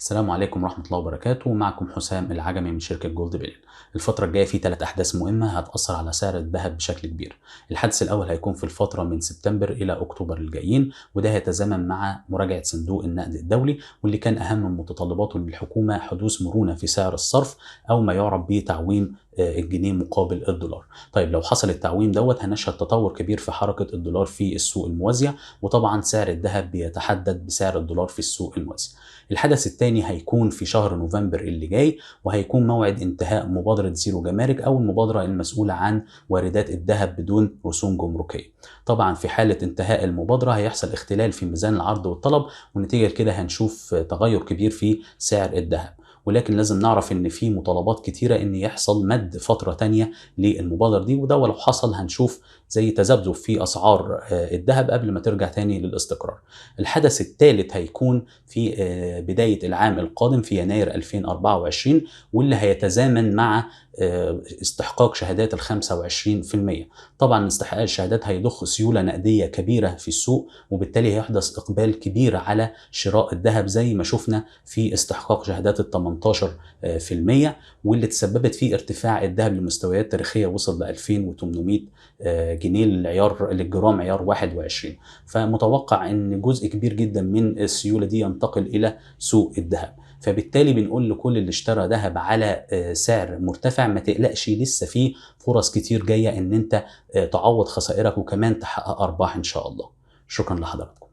السلام عليكم ورحمة الله وبركاته. معكم حسام العجمي من شركة جولد بيلين. الفترة الجاية في 3 أحداث مهمة هتأثر على سعر الذهب بشكل كبير. الحدث الأول هيكون في الفترة من سبتمبر إلى أكتوبر الجايين، وده هيتزامن مع مراجعة صندوق النقد الدولي، واللي كان أهم متطلباته للحكومة حدوث مرونة في سعر الصرف أو ما يعرف بتعويم الجنيه مقابل الدولار. طيب لو حصل التعويم دوت هنشهد تطور كبير في حركة الدولار في السوق الموازية، وطبعا سعر الذهب بيتحدد بسعر الدولار في السوق الموازي. الحدث الثاني هيكون في شهر نوفمبر اللي جاي، وهيكون موعد انتهاء مبادرة زيرو جمارك أو المبادرة المسؤولة عن واردات الذهب بدون رسوم جمركية. طبعا في حالة انتهاء المبادرة هيحصل اختلال في ميزان العرض والطلب، ونتيجة كده هنشوف تغير كبير في سعر الذهب. ولكن لازم نعرف ان في مطالبات كتيرة ان يحصل مد فترة تانية للمبادرة دي، وده ولو حصل هنشوف زي تذبذب في اسعار الذهب قبل ما ترجع تاني للاستقرار. الحدث الثالث هيكون في بداية العام القادم في يناير 2024، واللي هيتزامن مع استحقاق شهادات ال 25%. طبعا استحقاق الشهادات هيضخ سيولة نقدية كبيرة في السوق، وبالتالي هيحدث اقبال كبير على شراء الذهب زي ما شفنا في استحقاق شهادات ال 18%، واللي تسببت في ارتفاع الذهب لمستويات تاريخية وصل ل 2800 جنيه للعيار للجرام عيار 21. فمتوقع ان جزء كبير جدا من السيولة دي ينتقل الى سوق الذهب. فبالتالي بنقول لكل اللي اشترى ذهب على سعر مرتفع ما تقلقش، لسه في فرص كتير جاية ان انت تعوض خسائرك وكمان تحقق ارباح ان شاء الله. شكرا لحضراتكم.